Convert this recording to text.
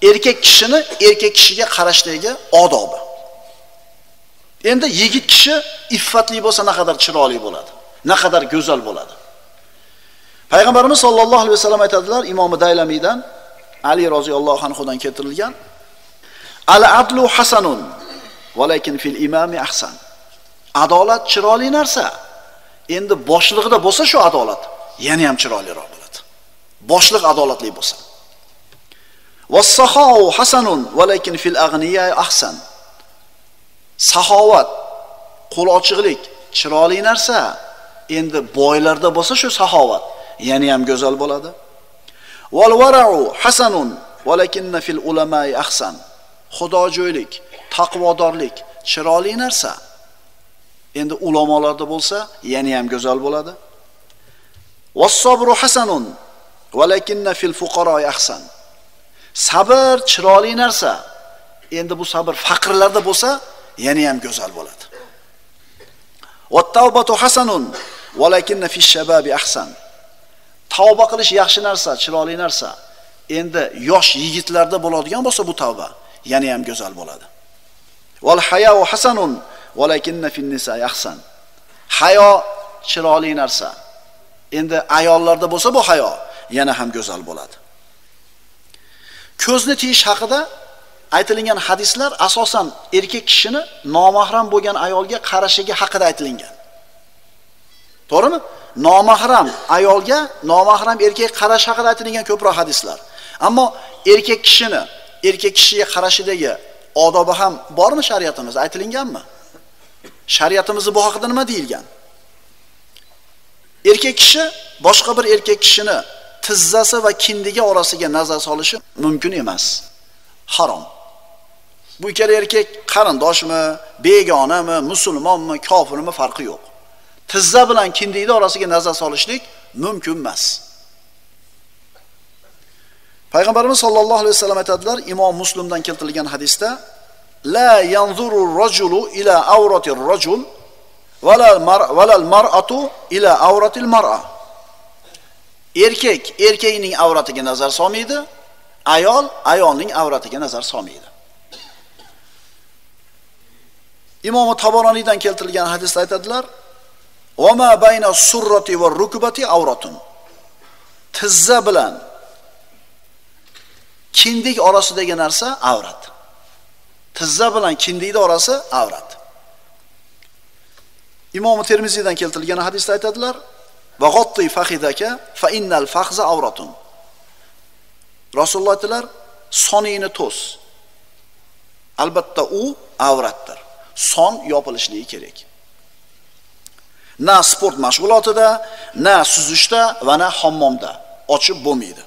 Erkak kishini erkak kishiga qarashdagi odobi. Endi yigit kishi iffatli bo'lsa naqadar chiroyli bo'ladi, naqadar go'zal bo'ladi. Payg'ambarimiz sollallohu alayhi vasallam aytadilar, Imom Daylamiydan Ali roziyallohu anhudan keltirilgan: Al-adlu hasanun, walakin fil imami ahsan. Adolat chiroyli narsa. Endi boshlig'ida bo'lsa shu adolat yana ham chiroyliroq bo'ladi. Boshliq adolatli bo'lsa. Was-saxau hasanun, walakin fil aghniya ahsan. Saxovat, qo'l ochiqlik chiroyli narsa. Endi boylarda bo'lsa shu saxovat yana ham go'zal bo'ladi. Wal wara'u hasanun, walakinna fil ulamai ahsan. Xudojo'ylik, taqvodorlik chiroyli narsa. Endi ulamolarda bo'lsa yana ham go'zal bo'ladi. Was-sabru hasanun, walakinna fil fuqaro'i ahsan. Sabr chiroyli narsa. Endi bu sabr faqirlarda bo'lsa yana ham go'zal bo'ladi. Wat-tawbatu hasanun, walakinna fish shababi ahsan. Tavba qilish yaxshi narsa, chiroyli narsa. Endi yosh yigitlarda bo'ladigan bo'lsa bu tavba yana ham go'zal bo'ladi. Wal haya'u hasanun, walakinna fin nisa'i ahsan. Hayo chiroyli narsa. Endi ayollarda bo'lsa bu hayo yana ham go'zal bo'ladi. Ko'zni tiyish haqida aytilingan hadislar asosan erkak kishini nomahram bo'lgan ayolga qarashiga haqida aytilingan. To'g'rimi? Nomahram ayolga nomahram erkak qarash haqida aytilingan ko'proq hadislar. Ammo erkak kishini erkak kishiga qarashidagi odobi ham bormi shariatimizda aytilinganmi? Shariatimizda bu haqida nima deyilgan? Erkak kishi boshqa bir erkak kishini tizzasi va kindigi orasiga nazar solishi mumkin emas. Harom. Bu ikkala erkak qarindoshmi, begonami, musulmonmi, kofirmi farqi yo'q. Tizza bilan kindikni orasiga nazar solishlik mumkin emas. Payg'ambarimiz sollallohu alayhi vasallam aytadilar, Imom Muslimdan keltirilgan hadisda: La yanzuru rajulu ila awratir rajul va la mar'atu ila awratil mar'a. Erkak erkakning avratiga nazar solmaydi, ayol ayolning avratiga nazar solmaydi. Imom Taboroniydan keltirilgan hadisda aytadilar: "Va ma bayna surrati va rukbati avratun." Tizza bilan kindik orasidagi narsa avrat. Tizza bilan kindikning orasi avrat. Imom Termiziydan keltirilgan hadisda aytadilar: "Va g'otti fakhidaka fa innal fakhza avratun." Rasululloh aytdilar, soningni to's. Albatta u avratdir. Son yopilishligi kerak. Na sport mashg'ulotida, na suzishda va na hammomda ochib bo'lmaydi.